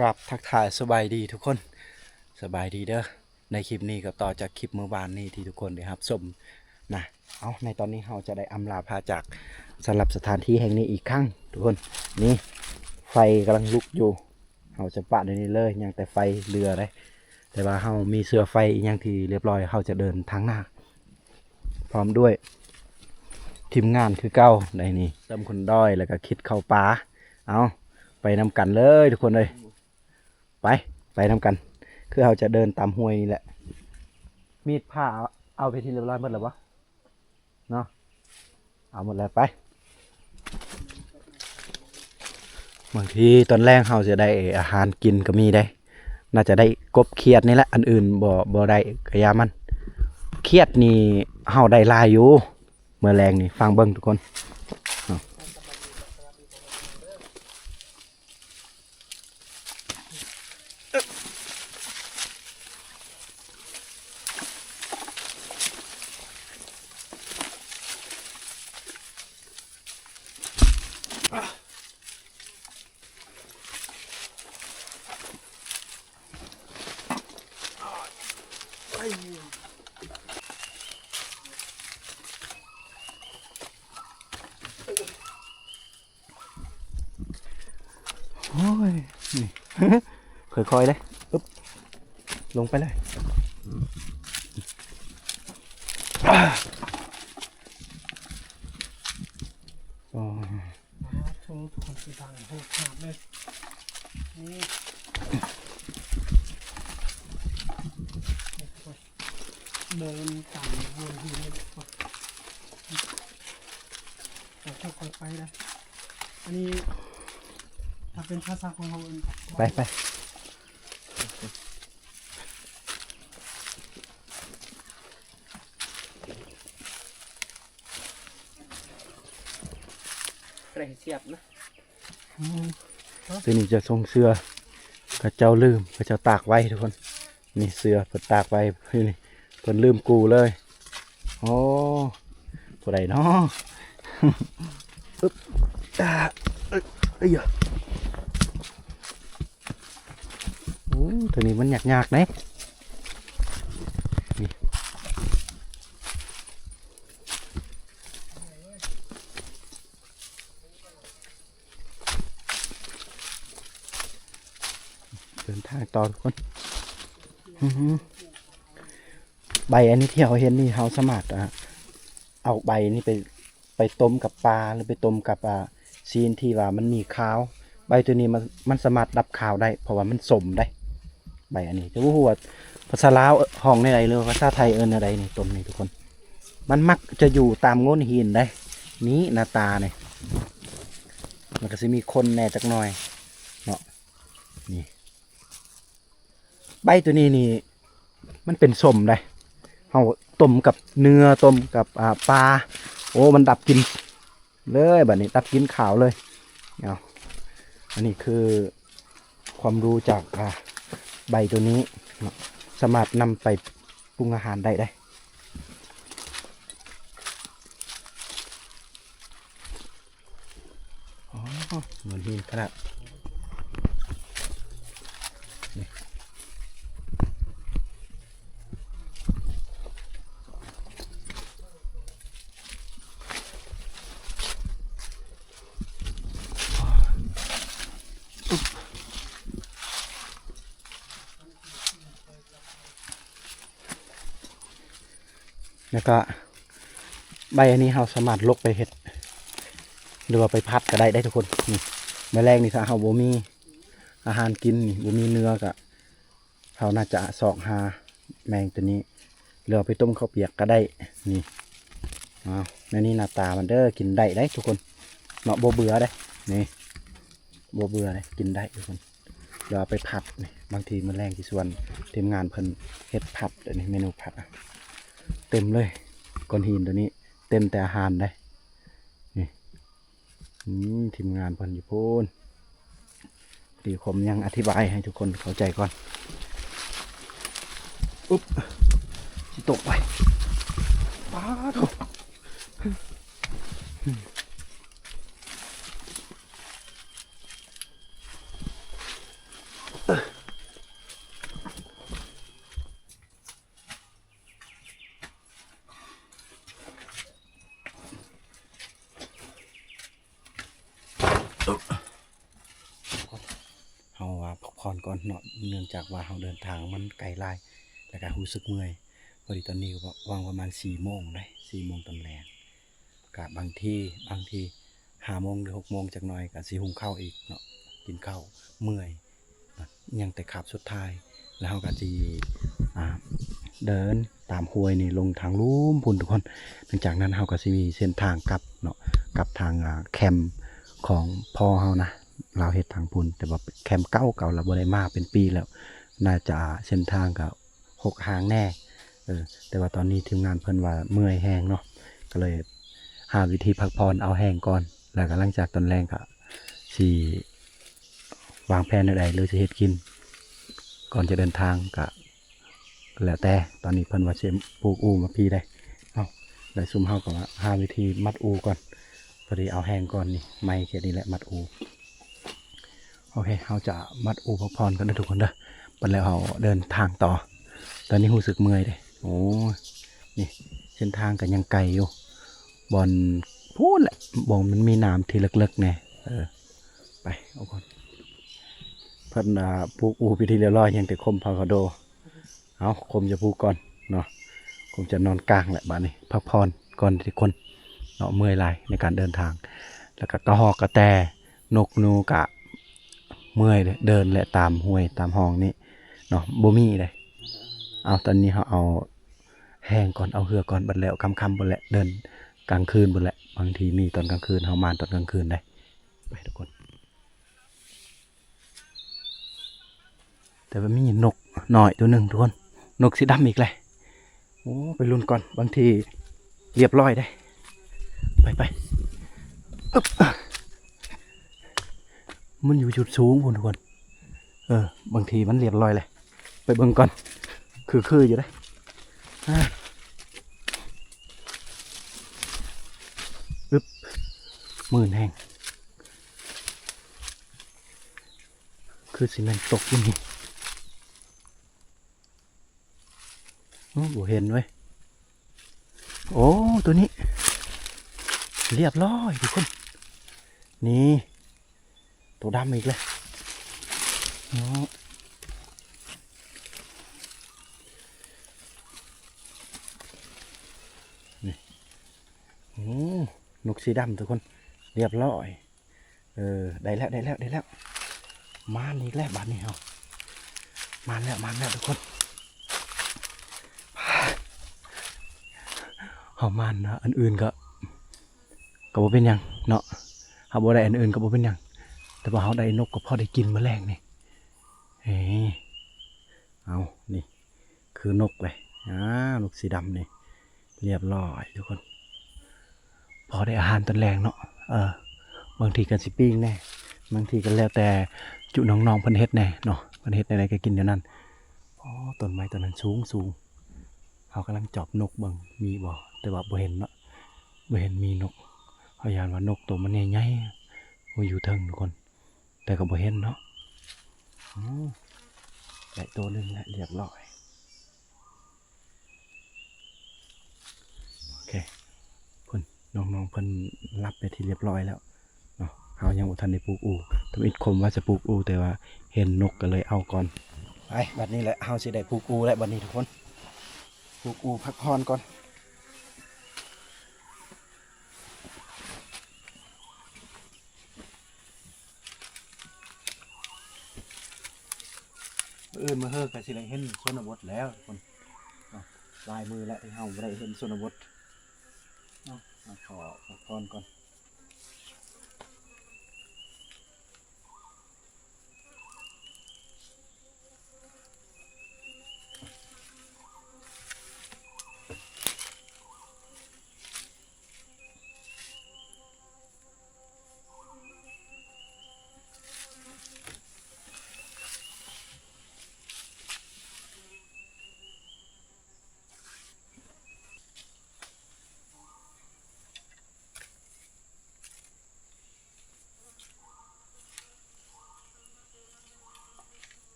ກາບທັກທາຍສະບາຍດີທຸກຄົນ ສະບາຍດີເດີ. ໃນຄລິບນີ້ກໍຕໍ່ຈາກຄລິບມື້ວານນີ້ທີ່ທຸກຄົນໄດ້ຮັບຊົມນະ. ເອົາ ໃນຕອນນີ້ເຮົາຈະໄດ້ອຳລາພາຈາກສຳລັບສະຖານທີ່ແຫ່ງນີ້ອີກຄັ້ງທຸກຄົນ. ນີ້ ໄຟກຳລັງລຸກຢູ່ ເຮົາຈະປະໃນນີ້ເລີຍ ຍັງແຕ່ໄຟເຫຼືອເດ້. ແຕ່ວ່າເຮົາມີເຊື້ອໄຟອີ່ຫຍັງທີ່ລຽບຮ້ອຍ ເຮົາຈະເດີນທາງໜ້າ ພ້ອມດ້ວຍທີມງານຄືເກົ່າໃນນີ້ ເຕີມຄົນດອຍ ແລ້ວກໍຄິດເຂົ້າປ່າ. ເອົາ ໄປນຳກັນເລີຍທຸກຄົນເອີຍ ໄປ ໄປນຳກັນ. ຄືເຮົາຈະເດີນຕາມຫ້ວຍນີ້ແຫຼະ. ມີດພ້າເອົາ ເອົາໄປທີ່ລຽບຮ້ອຍໝົດແລ້ວບໍ່? ເນາະ ເອົາໝົດແລ້ວ ໄປ. ບາງທີຕອນແລງເຮົາຈະໄດ້ອາຫານກິນກໍມີເດ້. ໜ້າຈະໄດ້ກົບຂຽດນີ້ແຫຼະ ອັນອື່ນບໍ່ ບໍ່ໄດ້ກະຢ່າມັນ. ຂຽດນີ້ເຮົາໄດ້ຫຼາຍຢູ່ ມື້ແລງນີ້ ຟັງເບິ່ງທຸກຄົນ. ໂອ້ຍ ນີ້ ຄ່ອຍໆເດ້ ອຶບ ລົງໄປເລີຍ. ໂອ້ ໂອ້ ທຸກຄົນ ຄືທາງໂຫດຂະໜາດເລີຍ ນີ້ ເດີນຕາມໂຫນຫີນນີ້ ເຮົາຄ່ອຍໆໄປນະ. ອັນນີ້ຖ້າເປັນພາສາຂອງເຮົາເອີ້ນ ໄປ ໄປ ບໍ່ໄດ້ສຽບນະ. ອືມ ໂຕນີ້ຈະຊົງເສື້ອ ເຂົາເຈົ້າລືມ ເຂົາເຈົ້າຕາກໄວ້ທຸກຄົນ. ນີ້ເສື້ອເພິ່ນຕາກໄວ້ຢູ່ນີ້ ເພິ່ນລືມກູ້ເລີຍ. ໂອ້ ຜູ້ໃດເນາະ? ອຶບ ອາ ເອີຍ ເອີຍ ໂອ້ ໂຕນີ້ມັນຍາກໆເດ້ ນີ້. ເດີນທາງຕໍ່ທຸກຄົນ. ອື ໃບອັນນີ້ທີ່ເຮົາເຫັນນີ້ ເຮົາສາມາດ ອ່າ ເອົາໃບນີ້ໄປ ໄປຕົ້ມກັບປາ ຫຼືໄປຕົ້ມກັບ ອ່າ ຊີ້ນທີ່ວ່າມັນມີຄາວ. ໃບໂຕນີ້ມັນ ມັນສາມາດດັບຄາວໄດ້ ເພາະວ່າມັນສົ້ມເດ້. ໃບອັນນີ້ ຈະບໍ່ຮູ້ວ່າພາສາລາວຮ້ອງແນວໃດ ຫຼືວ່າພາສາໄທເອີ້ນແນວໃດນີ້ ຕົ້ນນີ້ທຸກຄົນ. ມັນມັກຈະຢູ່ຕາມໂງ່ນຫີນເດ້. ນີ້ໜ້າຕານີ້ ມັນກໍຊິມີຄົນແດ່ຈັກໜ່ອຍເນາະ. ນີ້ ໃບໂຕນີ້ນີ້ ມັນເປັນສົ້ມເດ້. ເຮົາຕົ້ມກັບເນື້ອ ຕົ້ມກັບ ອ່າ ປາ ໂອ້ ມັນດັບກິ່ນເລີຍ ບາດນີ້ດັບກິ່ນຄາວເລີຍ. ເອົາ ອັນນີ້ຄືຄວາມຮູ້ຈາກ ອ່າ ໃບໂຕນີ້ເນາະ ສາມາດນຳໄປປຸງອາຫານໄດ້ເດ້. ອໍ ໂງ່ນຫີນຂະໜາດ ນີ້ ແລ້ວກະໃບອັນນີ້ເຮົາສາມາດຫຼົກໄປເຮັດ ຫຼືວ່າໄປຜັດກໍໄດ້ເດ້ທຸກຄົນ. ນີ້ ມື້ແລງນີ້ຖ້າເຮົາບໍ່ມີອາຫານກິນນີ້ ບໍ່ມີເນື້ອກະ ເຮົາໜ້າຈະຊອກຫາແມງໂຕນີ້ ຫຼືເອົາໄປຕົ້ມເຂົ້າປຽກກໍໄດ້. ນີ້ ອ້າວ ແນວນີ້ໜ້າຕາມັນເດີ ກິນໄດ້ເດ້ທຸກຄົນເນາະ ບໍ່ເບື່ອເດ້. ນີ້ ບໍ່ເບື່ອເດ້ ກິນໄດ້ທຸກຄົນ. ດຽວເອົາໄປຜັດນີ້ ບາງທີມື້ແລງຊິຊວນທີມງານເພິ່ນເຮັດຜັດ. ອັນນີ້ເມນູຜັດ ເຕັມເລີຍ ກ້ອນຫີນໂຕນີ້ເຕັມແຕ່ອາຫານເດ້. ນີ້ ອືມ ທີມງານເພິ່ນຢູ່ພຸ້ນ ຕີຄວາມຍັງອະທິບາຍໃຫ້ທຸກຄົນເຂົ້າໃຈກ່ອນ. ອຸບ ຊິຕົກໄປ ປາດໂທ້. ເຮົາວ່າພັກຜ່ອນກ່ອນເນາະ ເນື່ອງຈາກວ່າເຮົາເດີນທາງມັນໄກຫຼາຍ ແລ້ວກະຮູ້ສຶກເມື່ອຍ. ພໍດີຕອນນີ້ກໍຫວ່າງປະມານສີ່ໂມງເດ້ ສີ່ໂມງຕອນແລງ ກະບາງທີ ບາງທີຫ້າໂມງ ຫຼື ຫົກໂມງຈັກໜ່ອຍ ກະຊິຫຸງເຂົ້າອີກເນາະ ກິນເຂົ້າ ເມື່ອຍ ຍັງແຕ່ຄາບສຸດທ້າຍ ແລ້ວເຮົາກໍຊິ ອ່າ ເດີນຕາມຫ້ວຍນີ້ລົງທາງລຸ່ມພຸ້ນທຸກຄົນ. ຫຼັງຈາກນັ້ນເຮົາກໍຊິມີເສັ້ນທາງກັບເນາະ ກັບທາງ ອ່າ ແຄມຂອງພໍ່ເຮົານະ ລາວເຮັດທາງພຸ້ນ ແຕ່ວ່າແຄມເກົ່າໆ ລາວບໍ່ໄດ້ມາເປັນປີແລ້ວ ໜ້າຈະເສັ້ນທາງກໍ ຮົກຮ້າງແດ່ ເອີ ແຕ່ວ່າຕອນນີ້ທີມງານເພິ່ນວ່າເມື່ອຍແຮງເນາະ ກໍເລີຍຫາວິທີພັກຜ່ອນເອົາແຮງກ່ອນ ແລ້ວກໍຫຼັງຈາກຕອນແລງກໍຊິວາງແຜນແນວໃດ ຫຼືຊິເຮັດກິນ ກ່ອນຈະເດີນທາງກໍແລ້ວແຕ່. ຕອນນີ້ເພິ່ນວ່າຊິປູກອູ່ມາພີ້ເດ້ ເອົ້າ ແລ້ວຊຸມເຮົາກໍຫາວິທີມັດອູ່ກ່ອນ ພໍດີເອົາແຮງກ່ອນ ນີ້ໄມ້ແຄ່ນີ້ແຫຼະມັດອູ່. ໂອເຄ ເຮົາຈະມັດອູ່ພັກຜ່ອນກ່ອນເດີທຸກຄົນເດີ ບັດແລ້ວເຮົາເດີນທາງຕໍ່. ຕອນນີ້ຮູ້ສຶກເມື່ອຍເດ້ ໂອ້ ນີ້ເສັ້ນທາງກໍຍັງໄກຢູ່ ບ່ອນພຸ້ນແຫຼະ ບ່ອນມັນມີນ້ຳທີ່ເລິກໆແດ່ ເອີ ໄປ ເອົາກ່ອນ ເພິ່ນ ອ່າ ປູກອູ່ເປັນທີ່ລຽບຮ້ອຍ ຍັງແຕ່ຄົມພາວຄາໂດ. ເອົາ ຄົມຈະພູກກ່ອນເນາະ ຄົມຈະນອນກາງແຫຼະບາດນີ້ ພັກຜ່ອນກ່ອນທຸກຄົນເນາະ ເມື່ອຍຫຼາຍໃນການເດີນທາງ ແລ້ວກະກະຮອກກະແຕ ນົກໜູກະເມື່ອຍເດີ ເດີນແຫຼະຕາມຫ້ວຍຕາມຮ່ອງນີ້ເນາະ ບໍ່ມີເດ້. ເອົາ ຕອນນີ້ເຮົາເອົາແຮງກ່ອນ ເອົາເຫື່ອກ່ອນ ບັດແລ້ວຄ່ຳໆພຸ້ນແຫຼະ ເດີນກາງຄືນພຸ້ນແຫຼະ ບາງທີມີຕອນກາງຄືນ ເຮົາມາຕອນກາງຄືນໄດ໋ ໄປທຸກຄົນ. ແຕ່ວ່າມີນົກນ້ອຍໂຕໜຶ່ງທຸກຄົນ ນົກສີດຳອີກແຫຼະ ໂອ້ ໄປລຸ້ນກ່ອນ ບາງທີລຽບຮ້ອຍເດ້ ໄປໆ ອຶບ ມັນຢູ່ຈຸດສູງພຸ້ນທຸກຄົນ ເອີ ບາງທີມັນລຽບຮ້ອຍແຫຼະ ໄປເບິ່ງກ່ອນ ຄືໆຢູ່ເດ້ ອາ ອຶບ ມື່ນແຮງ ຄືຊິແມ່ນຕົກຢູ່ນີ້ ໂອ້ ບໍ່ເຫັນເວີຍ ໂອ້ ໂຕນີ້ລຽບຮ້ອຍທຸກຄົນ ນີ້ ໂຕດຳອີກແລ້ວເນາະ ນີ້ ໂອ້ ນົກສີດຳທຸກຄົນ ລຽບຮ້ອຍ. ເອີ ໄດ້ແລ້ວ ໄດ້ແລ້ວ ໄດ້ແລ້ວ ມານອີກແລ້ວບາດນີ້ເຮົາ ມານແລ້ວ ມານແລ້ວທຸກຄົນ ເຮົາມານນະ ອັນອື່ນກໍ ກໍບໍ່ເປັນຫຍັງເນາະ ເຮົາບໍ່ໄດ້ອັນອື່ນກໍບໍ່ເປັນຫຍັງ ແຕ່ວ່າເຮົາໄດ້ນົກກໍພໍໄດ້ກິນມື້ແລງນີ້ ເອີ ເອົາ ນີ້ ຄືນົກເລີຍ ອາ ນົກສີດຳນີ້ ລຽບຮ້ອຍທຸກຄົນ ພໍໄດ້ອາຫານຕອນແລງເນາະ ເອີ ບາງທີກໍຊິປີ້ງແດ່ ບາງທີກໍແລ້ວແຕ່ຈຸນ້ອງໆເພິ່ນເຮັດແດ່ເນາະ ເພິ່ນເຮັດແນວໃດກໍກິນແນວນັ້ນ. ອໍ ຕົ້ນໄມ້ຕົ້ນນັ້ນສູງໆ ເຮົາກຳລັງຈອບນົກເບິ່ງມີບໍ່ ແຕ່ວ່າບໍ່ເຫັນເນາະ ບໍ່ເຫັນມີນົກ ເຮົາຢ້ານວ່ານົກໂຕມັນໃຫຍ່ໆ ໂອ້ ຢູ່ເທິງທຸກຄົນ ແຕ່ກໍບໍ່ເຫັນເນາະ ໂອ້ ໄດ້ໂຕໜຶ່ງແລ້ວ ລຽບຮ້ອຍ ໂອເຄ ພຸ້ນ ນ້ອງໆເພິ່ນຫຼັບເປັນທີ່ລຽບຮ້ອຍແລ້ວເນາະ ເຮົາຍັງບໍ່ທັນໄດ້ປູກອູ່ ທຳອິດຄົມວ່າຈະປູກອູ່ ແຕ່ວ່າເຫັນນົກກໍເລີຍເອົາກ່ອນ ໄປ ບັດນີ້ແຫຼະ ເຮົາຊິໄດ້ປູກອູ່ແລ້ວບັດນີ້ທຸກຄົນ ປູກອູ່ພັກຜ່ອນກ່ອນ. ມື້ອື່ນມື້ເຮີກໍຊິໄດ້ເຫັນຊົນນະບົດແລ້ວທຸກຄົນເນາະ ຫຼາຍມື້ແລ້ວທີ່ເຮົາບໍ່ໄດ້ເຫັນຊົນນະບົດເນາະ ເຮົາຂໍພັກຜ່ອນກ່ອນ.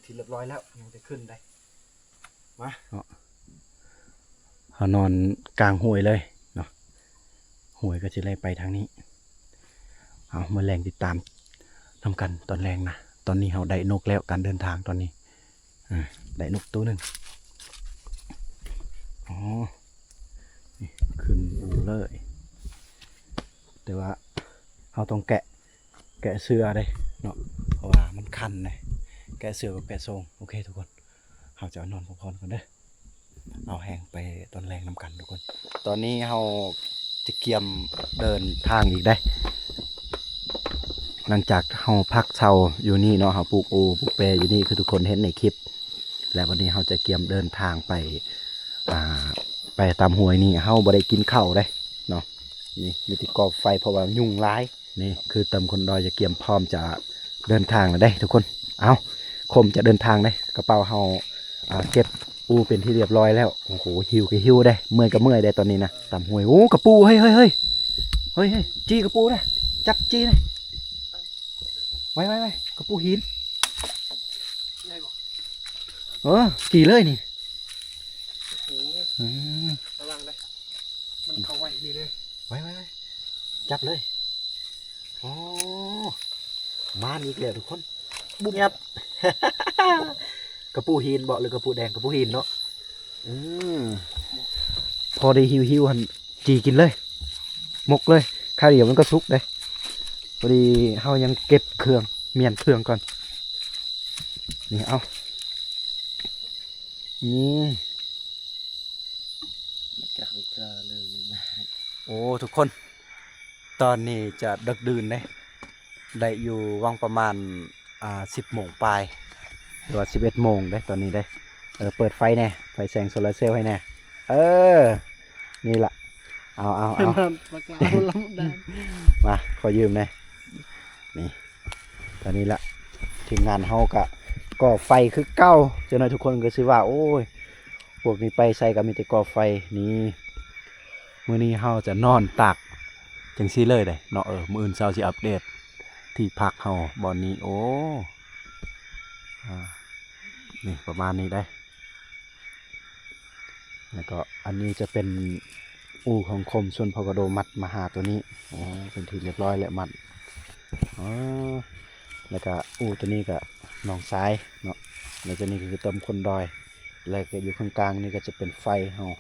ທີ່ຮຽບຮ້ອຍແລ້ວ ຍັງແຕ່ຂຶ້ນໄດ໋ ມາເນາະ ເຮົານອນກາງຫ້ວຍເລີຍເນາະ ຫ້ວຍກໍຊິໄຫຼໄປທາງນີ້. ເອົາ ມື້ແລງຕິດຕາມນຳກັນຕອນແລງນະ. ຕອນນີ້ເຮົາໄດ້ນົກແລ້ວ ການເດີນທາງຕອນນີ້ ອາ ໄດ້ນົກໂຕໜຶ່ງ. ອໍ ນີ້ຂຶ້ນອູ່ເລີຍ ແຕ່ວ່າເຮົາຕ້ອງແກະ ແກະເສື້ອເດ້ເນາະ ເພາະວ່າມັນຄັນເດ້ ແກະເສື້ອກັບແກະໂສ້ງ. ໂອເຄທຸກຄົນ ເຮົາຈະນອນພັກຜ່ອນກ່ອນເດີ ເອົາແຮງໄປຕອນແລງນຳກັນທຸກຄົນ. ຕອນນີ້ເຮົາຈະກຽມເດີນທາງອີກເດ້ ຫຼັງຈາກເຮົາພັກເຊົາຢູ່ນີ້ເນາະ ເຮົາປູກໂອປູກແປຢູ່ນີ້ ຄືທຸກຄົນເຫັນໃນຄລິບ ແລະ ວັນນີ້ເຮົາຈະກຽມເດີນທາງໄປ ອ່າ ໄປຕາມຫ້ວຍນີ້ ເຮົາບໍ່ໄດ້ກິນເຂົ້າເດ້ເນາະ ນີ້ມີແຕ່ກອງໄຟ ເພາະວ່າຍຸງຫຼາຍ. ນີ້ຄືຕຳຄົນດອຍຈະກຽມພ້ອມຈະເດີນທາງແລ້ວເດ້ທຸກຄົນ. ເອົາ ຄົມຈະເດີນທາງເດ້ ກະເປົາເຮົາ ອ່າ ເກັບອູ່ເປັນທີ່ຮຽບຮ້ອຍແລ້ວ. ໂອ້ໂຫ ຫິວກໍຫິວເດ້ ເມື່ອຍກໍເມື່ອຍເດ້ຕອນນີ້ນະ ຕາມຫ້ວຍ. ໂອ້ ກະປູ ເຮີ້ຍ ເຮີ້ຍ ເຮີ້ຍ ຈີ່ກະປູນະ ຈັບຈີ່ນະ ໄວໆໆ ກະປູຫີນ ເອີ ຈີ່ເລີຍນີ້. ໂອ້ ເອີ ລະວັງເດີ ມັນເຂົ້າໄວອີ່ຫຼີເດີ ໄວໆໆ ຈັບເລີຍ. ໂອ້ ມາອີກແລ້ວທຸກຄົນ ບຸບ ຍັບ ກະປູຫີນບໍ ຫຼືກະປູແດງ ກະປູຫີນເນາະ. ອືມ ພໍໄດ້ຫິວໆຫັ້ນ ຈີ່ກິນເລີຍ ໝົກເລີຍ ຄາວດຽວມັນກໍສຸກເດ້. ພໍດີເຮົາຍັງເກັບເຄື່ອງ ມ້ຽນເຄື່ອງກ່ອນ ນີ້ ເອົາ ນີ້ ໂອ້ ທຸກຄົນ ຕອນນີ້ຈະເດິກດື່ນເດ້ ໄດ້ຢູ່ຫວ່າງປະມານ ອ່າ ສິບໂມງປາຍ ຫຼືວ່າສິບເອັດໂມງເດ້ຕອນນີ້ເດ້. ເອີ ເປີດໄຟແດ່ ໄຟແສງໂຊລາເຊວໃຫ້ແດ່. ເອີ ນີ້ລະ ເອົາໆໆ ມາ ຂໍຢືມແດ່. ນີ້ ຕອນນີ້ລະ ທີມງານເຮົາກະກໍ່ໄຟຄືເກົ່າ. ຈັກໜ້ອຍທຸກຄົນກໍຊິວ່າ ໂອ້ຍ ພວກນີ້ໄປໃສກໍມີແຕ່ກໍ່ໄຟ. ນີ້ ມື້ນີ້ເຮົາຈະນອນຕາກຈັ່ງຊີ້ເລີຍເດ້ເນາະ. ເອີ ມື້ອື່ນເຊົ້າຊິອັບເດດທີ່ພັກເຮົາບ່ອນນີ້. ໂອ້ ອາ ນີ້ປະມານນີ້ເດ້. ແລ້ວກໍອັນນີ້ຈະເປັນອູ່ຂອງຄົມ ສ່ວນພໍ່ກະໂດມັດມາຫາໂຕນີ້. ໂອ້ ເປັນທີ່ຮຽບຮ້ອຍແລ້ວມັດ. ອໍ ແລ້ວກະອູ່ໂຕນີ້ກະນ້ອງຊາຍເນາະ ແລ້ວໂຕນີ້ກະຄືຕົ້ມຄົນດອຍ ແລ້ວກະຢູ່ຂ້າງໆນີ້ກະຈະເປັນໄຟເຮົາ.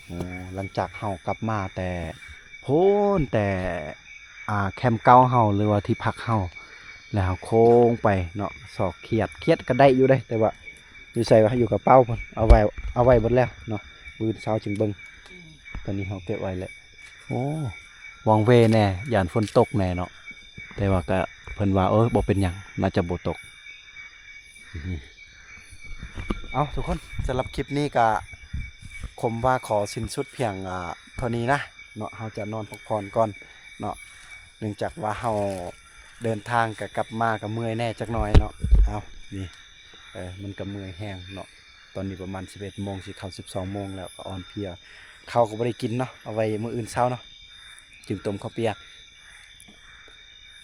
ເອີ ຫຼັງຈາກເຮົາກັບມາແຕ່ພຸ້ນ ແຕ່ ອ່າ ແຄມເກົ່າເຮົາ ຫຼືວ່າທີ່ພັກເຮົາ ແລ້ວເຮົາໂຄ້ງໄປເນາະ ຊອກຂຽດ ຂຽດກະໄດ້ຢູ່ເດ້ ແຕ່ວ່າຢູ່ໃສວະ ຢູ່ກະເປົາພຸ້ນ ເອົາໄວ້ ເອົາໄວ້ເບິດແລ້ວເນາະ ມື້ອື່ນເຊົ້າຈຶ່ງເບິ່ງ. ຕອນນີ້ເຮົາເກັບໄວ້ແລ້ວ. ໂອ້ ວັງເວແດ່ ຢ້ານຝົນຕົກແດ່ເນາະ ແຕ່ວ່າກະ ເພິ່ນວ່າ ເອີ ບໍ່ເປັນຫຍັງ ໜ້າຈະບໍ່ຕົກ. ເອົາ ທຸກຄົນ ສຳລັບຄລິບນີ້ກະ ຄົມວ່າຂໍສິ້ນສຸດພຽງ ອ່າ ເທົ່ານີ້ນະເນາະ. ເຮົາຈະນອນພັກຜ່ອນກ່ອນເນາະ ເນື່ອງຈາກວ່າເຮົາເດີນທາງກະກັບມາກະເມື່ອຍແດ່ຈັກໜ້ອຍເນາະ. ເອົາ ນີ້ ເອີ ມັນກະເມື່ອຍແຮງເນາະ. ຕອນນີ້ປະມານສິບເອັດໂມງ ຊິເຂົ້າສິບສອງໂມງແລ້ວ ກະອ່ອນເພຍ. ເຂົ້າກະບໍ່ໄດ້ກິນເນາະ ເອົາໄວ້ມື້ອື່ນເຊົ້າເນາະ ຈຶ່ງຕົ້ມເຂົ້າປຽກ.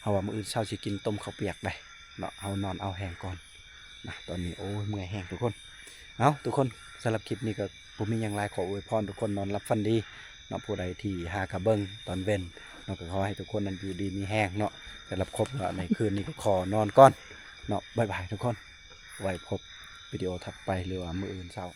ເຮົາວ່າມື້ອື່ນເຊົ້າຊິກິນຕົ້ມເຂົ້າປຽກໄດ໋ເນາະ ເຮົານອນເອົາແຮງກ່ອນນະ. ຕອນນີ້ ໂອ້ຍ ເມື່ອຍແຮງທຸກຄົນ. ເອົາ ທຸກຄົນ ສຳລັບຄລິບນີ້ກໍບໍ່ມີຫຍັງຫຼາຍ ຂໍອວຍພອນທຸກຄົນນອນຫຼັບຝັນດີເນາະ. ຜູ້ໃດທີ່ຫາກະເບິ່ງຕອນເວັນເນາະ ກໍຂໍໃຫ້ທຸກຄົນນັ້ນຢູ່ດີມີແຮງເນາະ. ສຳລັບຄົບໃນຄືນນີ້ກໍຂໍນອນກ່ອນເນາະ. ບາຍບາຍທຸກຄົນ ໄວ້ພົບວິດີໂອຖັດໄປ ຫຼືວ່າມື້ອື່ນເຊົ້າ.